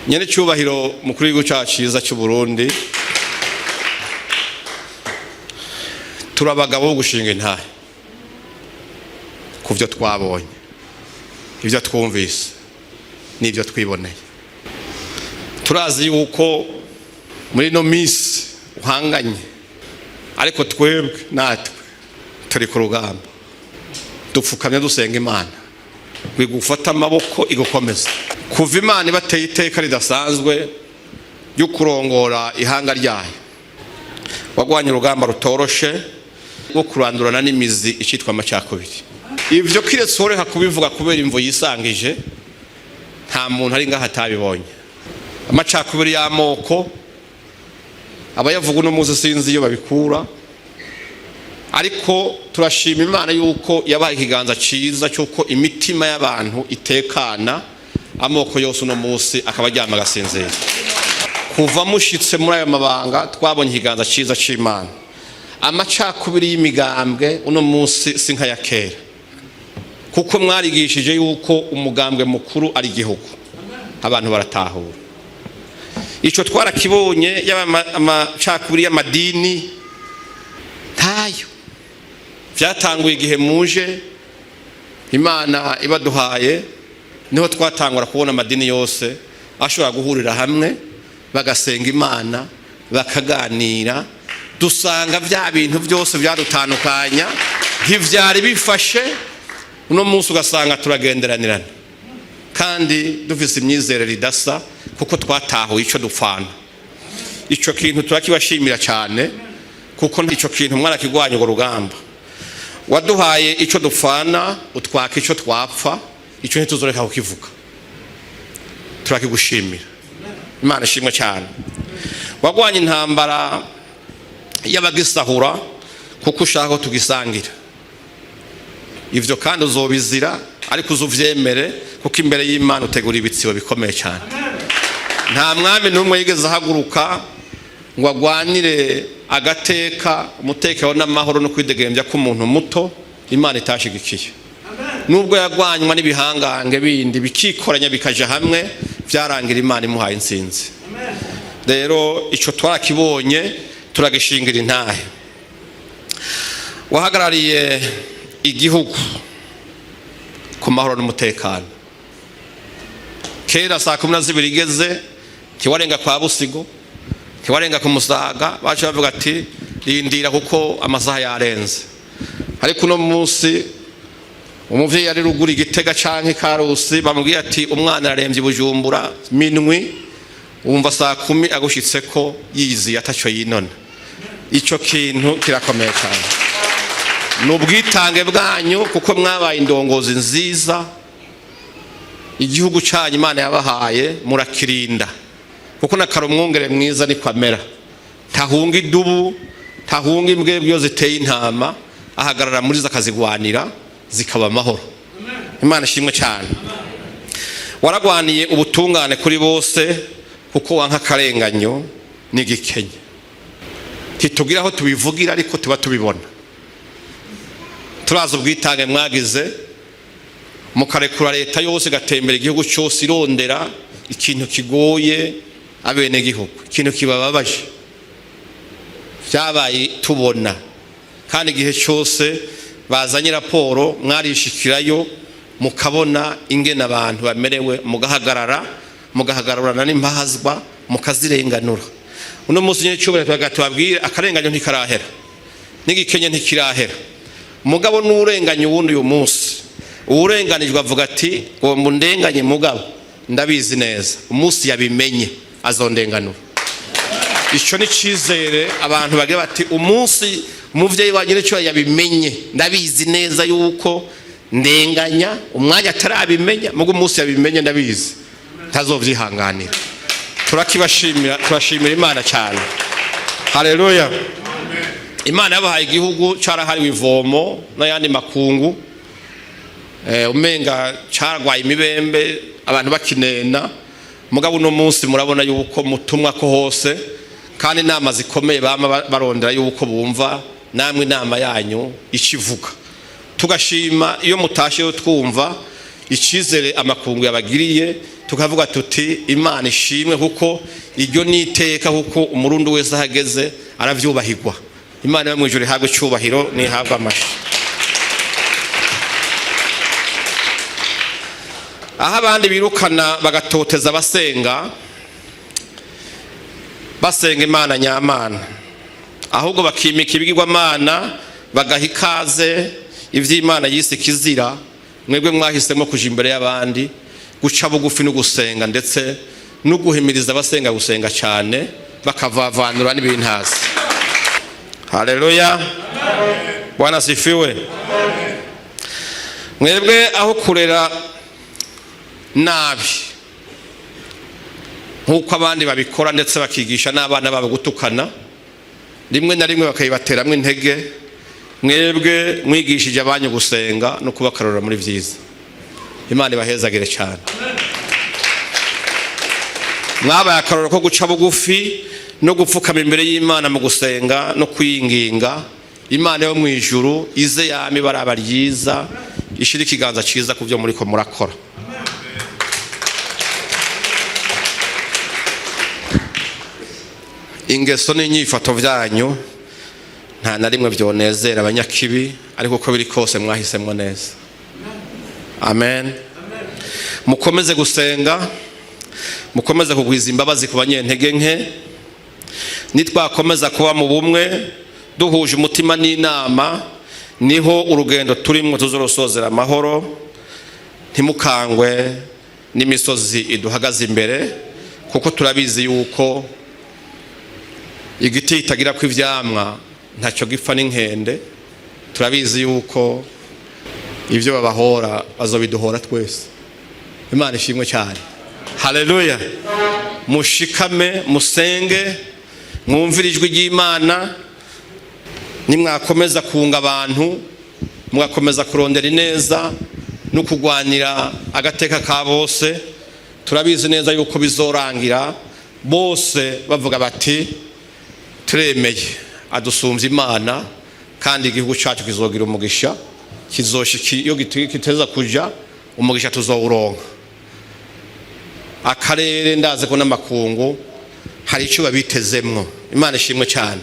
Nyene cyubahiro mukuru w'igihugu cyacu cyiza cy'u Burundi, turi abagabo bo gushinga intahe ku byo twabonye, ibyo twumvise n'ibyo twiboneye. Turazi yuko muri ino minsi uhanganye, ariko twebwe natwe turi ku rugamba, dupfukamye dusenga Imana ngo igufate amaboko, igukomeza. Kuva Imana ibateye iteka ridasanzwe ryo kurongora ihanga ryayo, wagwanye urugamba rutoroshe rwo kurandurana n'imizi icitwa amacakubiri. Ibyo kiretse woreka kubivuga kubera imvo yisangije, nta muntu ari ngaho atabibonye. Amacakubiri y'amoko abayavuga uno munsi sinzi iyo babikura, ariko turashima Imana yuko yabaye ikiganza cyiza cy'uko imitima y'abantu itekana, amoko yose uno munsi akaba aryama agasinzira. Kuva mushitse muri ayo mabanga, twabonye ikiganza cyiza cy'Imana. Amacakubiri y'imigambwe uno munsi si nk'aya kera, kuko mwarigishije yuko umugambwe mukuru ari igihugu, abantu baratahura. Icyo twarakibonye. Yaba amacakubiri y'amadini ntayo, byatanguye igihe muje, Imana ibaduhaye, niho twatangura kubona amadini yose ashobora guhurira hamwe, bagasenga Imana, bakaganira. Dusanga bya bintu byose byadutandukanya ntibyari bifashe. Uno munsi ugasanga turagenderanirana kandi dufise imyizerere idasa, kuko twatahuye icyo dupfana. Icyo kintu turakibashimira cyane, kuko icyo kintu mwarakigwanya urwo rugamba. Waduhaye icyo dupfana, utwaka icyo twapfa. Icyo ntituzoreka kukivuga, turakigushimira. Imana ishimwe cyane. Wagwanya intambara y'abagisahura kuko ushaka ko tugisangira. Ibyo kandi uzobizira, ariko uzuvyemere, kuko imbere y'Imana utegura ibitsibo bikomeye cyane. Nta mwami n'umwe yigeze ahaguruka ngo agwanire agateka, umutekano n'amahoro no kwidegembya k'umuntu muto Imana itashigikiye. Nubwo yagwanywa n'ibihangange bindi bikikoranya, bikaja hamwe, byarangira Imana imuhaye intsinzi. Rero icyo twarakibonye, turagishingira intahe. Wahagarariye igihugu ku mahoro n'umutekano. Kera saa 12 igeze, ntiwarenga kwa Busigo, ntiwarenga ku Musaga. Baca bavuga ati: "Rindira kuko amasaha yarenze." Ariko uno munsi umuvyeyi ari ruguru, Igitega canke Karusi, bamubwiye ati: "Umwana araremvye Bujumbura", minwi wumva saa 10 agushitseko yiziye, ataco yinona. Ico kintu kirakomeye cyane, ni ubwitange bwanyu, kuko mwabaye indongozi nziza. Igihugu cyanyu Imana yabahaye murakirinda, kuko na umwungere mwiza niko amera: ntahunga idubu, ntahunga imbwebwe iyo ziteye intama, ahagarara muri zo akazigwanira, zikaba amahoro. Imana ishimwe cyane. Waragwaniye ubutungane kuri bose, kuko wanka akarenganyo n'igikenye. Ntitugira aho tubivugira, ariko tuba tubibona. Turazi ubwitange mwagize, mukarekura leta yose igatembera igihugu cyose irondera ikintu kigoye abenegihugu, ikintu kibababaje. Byabaye tubona, kandi igihe cyose bazanye raporo mwarishikirayo, mukabona ingene abantu bamerewe, mugahagarara, mugahagararana n'impahazwa, mukazirenganura. Uno munsi nyine cyubahiro tubabwire, akarenganyo ntikarahera, n'igikenye ntikirahera. Mugabo n'urenganya uwundi uyu munsi, uwurenganijwe avuga ati: "Ngomba undenganye, mugabo ndabizi neza umunsi yabimenye azondenganura." Icyo ni cyizere abantu bagira bati: "Umunsi umuvyeyi wanjye nicyo yabimenye, ndabizi neza yuko ndenganya umwanya atarabimenya, mugo umunsi yabimenye ndabizi ntazovyihanganira." Turakibashimira, turashimira Imana cyane. Haleluya! Imana yabahaye igihugu carahariwe ivomo n'ayandi makungu. Umenga carwaye imibembe, abantu bakinena. Mugabo uno munsi murabona yuko mutumwa ko hose, kandi inama zikomeye bama barondera yuko bumva namwe inama yanyu ikivuga. Tugashima iyo mutashe yo twumva icyizere amakungu yabagiriye. Tukavuga tuti Imana ishimwe, kuko iryo ni iteka, kuko Umurundi wese ahageze aravyubahirwa. Imana yo mu ijuru ihabwe icyubahiro n'ihabwe amashi. Aho abandi birukana bagatoteza abasenga, basenga Imana nyamana, ahubwo bakimika ibigirwamana, bagaha ikaze ivy'Imana yise kizira, mwebwe mwahisemo kuja imbere y'abandi, guca bugufi no gusenga, ndetse no guhimiriza abasenga gusenga cyane, bakavavanura n'ibintazi. Haleluya, Bwana sifiwe. Mwebwe aho kurera nabi nk'uko abandi babikora, ndetse bakigisha n'abana babo gutukana, rimwe na rimwe bakayibateramo intege, mwebwe mwigishije abanyu gusenga no kubakarura muri vyiza. Imana ibahezagire cyane. Mwabaye akarorero ko guca bugufi no gupfukama imbere y'Imana mu gusenga no kwinginga. Imana yo mu ijuru ize yame baraba ryiza, ishira ikiganza cyiza ku byo muriko murakora. Ingeso n'inyifato byanyu nta na rimwe byonezera abanyakibi, ariko uko biri kose mwahisemwo neza. Amen. Mukomeze gusenga, mukomeze kugwiza imbabazi ku banyentege nke. Nitwakomeza kuba mu bumwe, duhuje umutima n'inama, niho urugendo turimo tuzorosozera amahoro. Ntimukangwe n'imisozi iduhagaze imbere, kuko turabizi yuko igiti kitagira ko ivyamwa ntacyo gipfa n'inkende. Turabizi yuko ibyo babahora bazobiduhora twese. Imana ishimwe cyane. Haleluya. Mushikame, musenge, mwumvire ijwi ry'Imana. Nimwakomeza kunga abantu, mugakomeza kurondera ineza no kugwanira agateka ka bose, turabizi neza yuko bizorangira bose bavuga bati turemeye adusumbya Imana, kandi igihugu cyacu kizogira umugisha, kizoshika iyo kiteza kuja, umugisha tuzowuronka. Akarere ndazi ko n'amakungu hari icyo babitezemwo. Imana ishimwe cyane.